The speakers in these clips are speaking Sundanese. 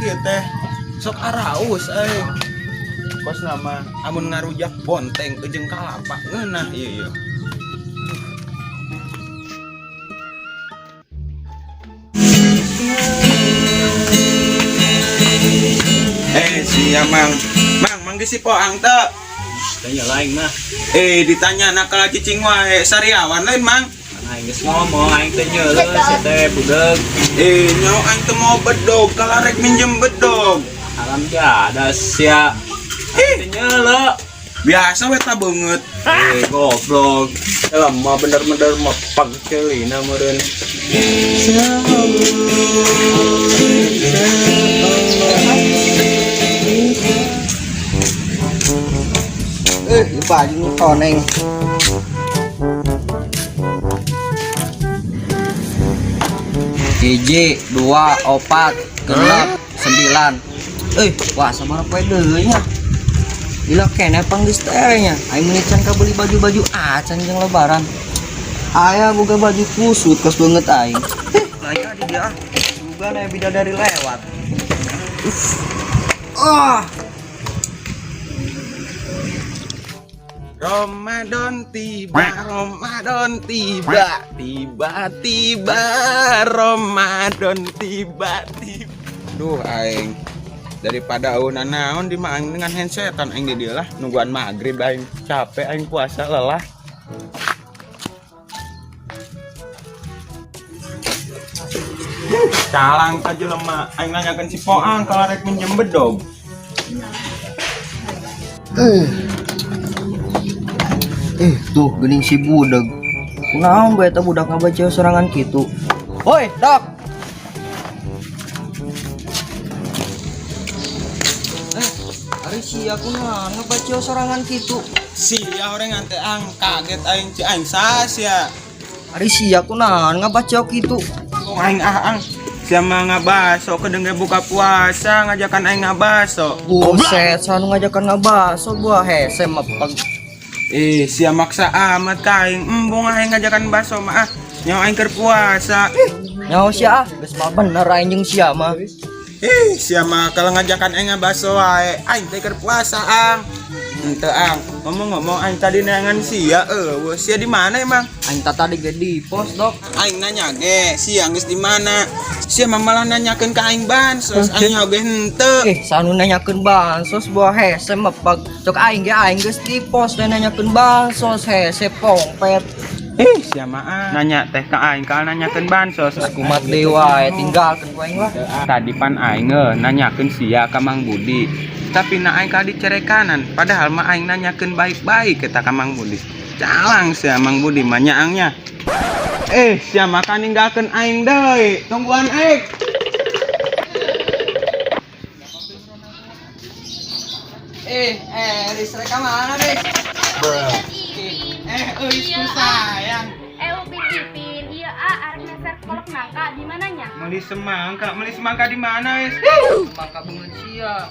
kieu teh sok araus aing. Kos nama amun ngarujak bonteng jeung kalapa ngeunah ieu ieu. Eh sia Mang. Mang, manggih si Poang teu? Tanya lain mah. Eh ditanya nakal cicing wae sariawan lain Mang. Aing geus ngomong aing teh nyeuleuh sia teh budeug. Eh nyawa aing teu mau bedog kalarek minjem bedog. Haram jadah sia. Aing teh nyeuleuh. Biasa we ta beungeut. Eh goblok. Lama bener-bener mepag ceulina meureun. Eh, baju nu koneng. Hiji, dua, opat, genep, sembilan. Eh, wah sabaraha poe deui nya. Gila kene pang geus teh nya. Aing meuni can kabeli baju-baju acan jeung lebaran. Aya boga baju kusut kos beungeut aing. Eh, layak di dia ah. Sugan aya bidadari lewat. Ah. Ramadan tiba, Ramadan tiba, tiba-tiba Ramadan tiba tiba. Duh aing daripada eueuh naon di mah aing dengan handsetan aing di dieu lah nungguan maghrib aing capek aing puasa lelah. Calang ka jelema aing nanyakeun si Poang kalau rek minjem bedog. Eh, tuh geuning si budak. Kunaon bae eta budak ngabaca serangan kitu. Woi, Dok. Eh, ari sia kunaon ngabaca sorangan kitu? Sia orang ante ang kaget aing ci aing sasia. Ari sia kunaon ngabaca kitu? Aing ah ang sia mah ngabaso kedeng ge buka puasa ngajakan aing ngabaso. Buset, sanu ngajakan ngabaso buah hese mepeg. Eh, sia maksa amat ka aing. Embung aing ngajakan baso mah ah. Nyawa aing keur puasa. Nyaho sia ah, geus mah bener aing jeung sia mah. Ih, sia mah kalau ngajakan aing ngabaso wae. Aing teh keur puasa ang. Henteu ang. Ngomong-ngomong aing tadi neangan sia eueuh. Sia di mana emang? Aing tah tadi ge di pos, Dok. Aing nanya ge, sia geus di mana? Sia mah malah nanyakeun ka aing bansos. Aing nyaho ge henteu. Eh, sanu nanyakeun bansos buah hese mepeg. Cok aing ge aing geus di pos dan nanyakeun bansos hese pongpet. Ih, sia mah ah. Nanya teh ka aing kalau nanyakeun bansos. Kumat deui wae tinggalkeun ku aing lah. Tadi pan aing nanyakeun sia ka Mang Budi. Tapi na aing ka dicerekanan, padahal mah aing nanyakeun baik-baik kita ka Mang Budi. Calang sia Mang Budi mah nyaangnya. Eh, sia mah kan ninggalkeun aing deui. Tungguan aing. Eh, Riz rek ka mana, Riz? Eh, euy ku sayang. Eh, Upin Ipin, iya ah, arek meser kolak nangka di mananya? Meuli semangka di mana, wis? Mangka beungeut sia.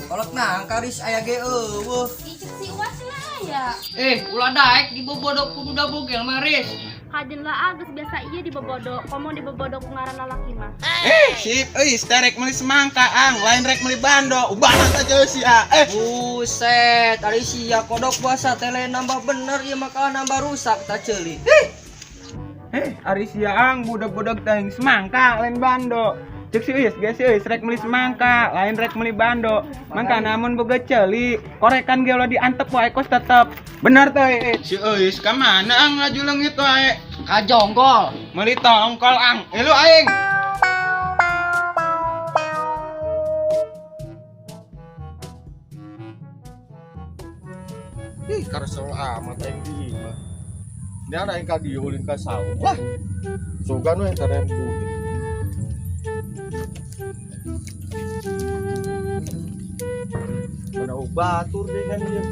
Kolak nangka Riz aya ge eueuh. Icik si Uas lah ya. Eh, ulah daek dibobodo kudu da bogel mah, Riz. Kajen lah ah, geus biasa iya dibobodo, komo dibobodo ku ngaran lalaki mah. Eh, sip, euy, rek meuli semangka ang, lain rek meuli bando. Ubahan aja sia. Eh, Buset, ari sia kodok puasa teh lain nambah bener ieu mah kalah nambah rusak ta ceuli. Ih, eh, ari sia ang budak-budak teh semangka lain bando. Cek si Uis, ge si Uis rek meuli semangka, lain rek meuli bando. Mangka namun boga ceuli, korekan ge ulah diantep wae kos tetep. Bener teh. Si Uis ka mana ang laju leungit wae? Ka jonggol. Meuli tongkol ang. Eh lu aing. Ih, karesel amat aing di imah. Ini anak yang kadi ulin ka saung lah. Sugan we entar yang putih. Mana batur deh kan dia.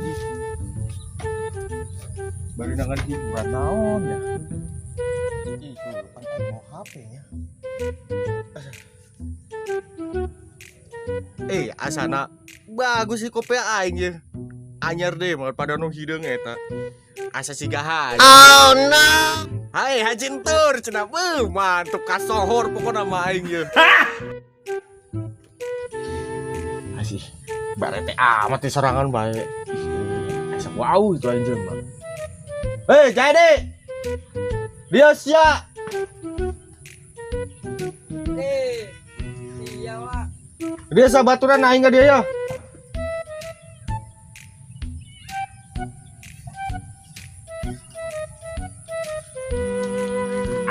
Bari nangan hiburan naon ya. Ih, pan aing mau HP nya. Eh, asana bagus sih kopi aing ya. Anyar deh, makan pada nu hideung eta. Asa siga haji. Oh no. Hai haji entur cenah beuh mantep kasohor pokona mah aing ye. Barete amat di sorangan bae. Asa wow itu anjing mah. Hei, jadi. Dia sia. Eh, iya, Wak. Dia sabaturan aing ka dia ya.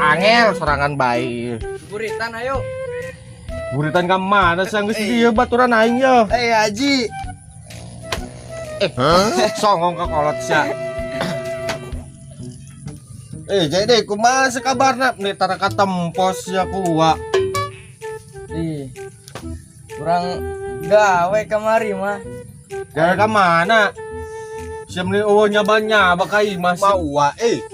Angel sorangan bae. Buritan ayo. Buritan ka mana sih geus dia baturan aing ya. Eh Haji. Songong ka kolot sia. Eh, jadi kumaha sekabarna nih tara katempos ya kuwa. Ih. Kurang gawe kamari mah. Gawe ka mana? Siam nih eueuh nyaba-nyaba ka imah Mau eh.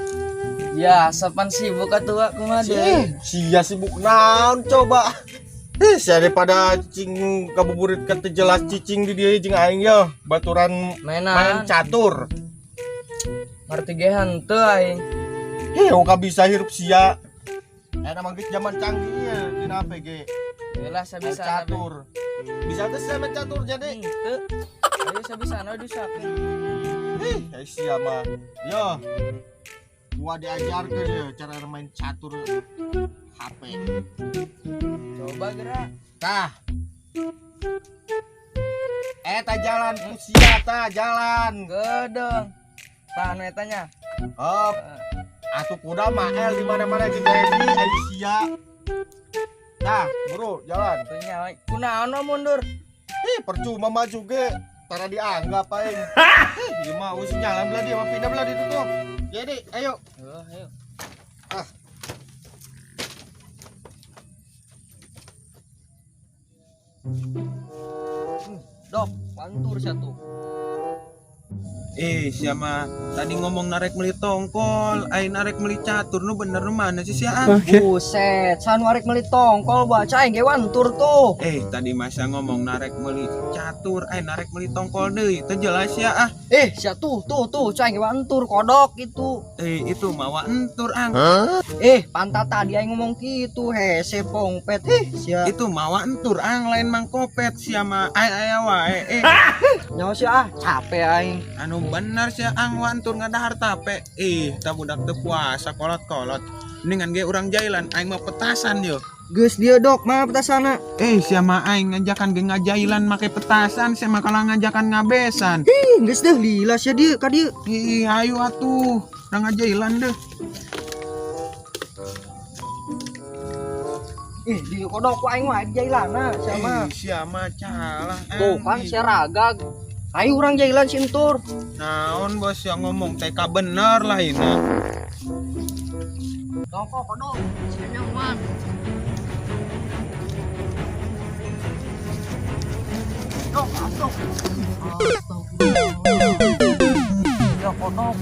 Ya, sapan sibuk atuh Wak kumaha deui. Sia sibuk naon coba. Eh, sia daripada cicing kabuburit ka teu jelas cicing di dieu jeung aing ya, baturan main Mainan catur. ngerti ge henteu aing. Eh, ka bisa hirup sia. Eta mah geus zaman canggih ya, dina HP ge. Yalah Main sabisa catur. Bisa teh sia main catur jadi. Henteu. Ayo sabisana disakeun. Eh, sia mah. Yo. Gua diajarkeun ya cara main catur HP. Coba gerak. Tah. Eta jalan ku sia tah jalan. Gedeng. Tah anu eta nya. Hop. Atuh kuda mah L di mana-mana jeung Edi ai sia. Tah, bro, jalan. Teu nya kunaon we mundur? Eh, percuma maju ge. Tara dianggap aing. Eh, ieu mah geus jalan belah dia mah pindah belah ditu tuh. Jadi, ayo. Heuh, ayo. Ah. Dok, pantur satu. Eh siapa tadi ngomong narek meli tongkol, aing narek meli catur nu bener nu mana sih sia? Buset, sanu arek meuli tongkol baca aing ge wantur tuh. Eh tadi masa ngomong narek meli catur, aing narek meli tongkol deui, teu jelas ya ah. Eh, sia tuh tuh tuh, cai ge wantur kodok itu. Eh itu mawa entur ang. Eh, pantat tadi aing ngomong kitu, hese pongpet. Eh, sia. Itu mawa entur ang lain mangkopet sia mah ai aya wae. Eh Nyawa sia ah, capek aing. anu bener sia ang wantur ngadahar tape. Ih, tah budak teu puasa kolot-kolot. Mendingan ge urang jailan aing mah petasan yo. Geus dia dok, mah petasana. Eh sia mah aing ngajakan ge ngajailan make petasan, sia mah kalah ngajakan ngabesan. Ih, geus deh lila sia dieu ka dieu. Ih, ayo atuh, urang ngajailan deh. Ih, dieu kodok ku aing mah jailana sia mah. Eh, sia mah calah. Tuh kan sia ragag. Ayo urang jailan si entur. Naon bos yang ngomong TK bener lah ini. Tongkol kodok, sia nyaman. Dok, atuh. Astagfirullah. Ya kodok.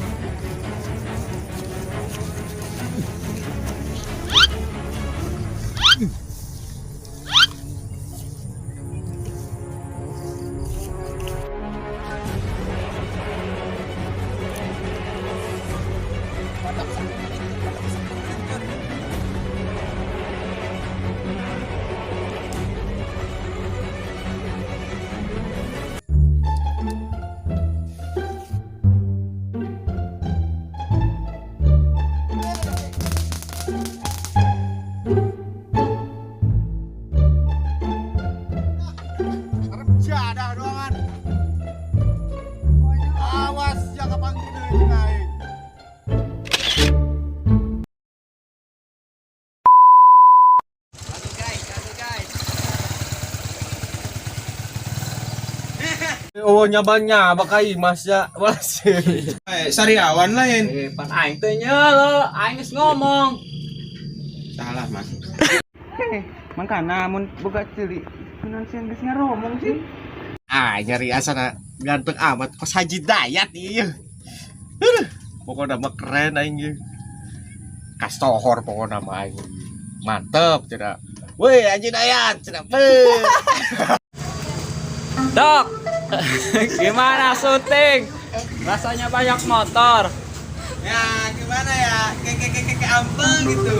Jadah doangan. Awas ya kapanggih deui jeung aing. Oh nyaba-nyaba ka imah sia. Walas. Eh, sariawan lain. Eh, pan aing teh nyelo, aing geus ngomong. Salah, Mas. Mangkana mun boga ceuli kunaon sieun geus ngaromong sih. Ah, nyari asana ganteng amat kos Haji Dayat ieu. Aduh, pokoknya mah keren aing ieu. Kastohor pokoknya mah aing. Mantep cenah. Woi, Haji Dayat cenah. Beuh. Dok, gimana syuting? Rasanya banyak motor. Ya, gimana ya? Kayak kayak kayak ampel gitu.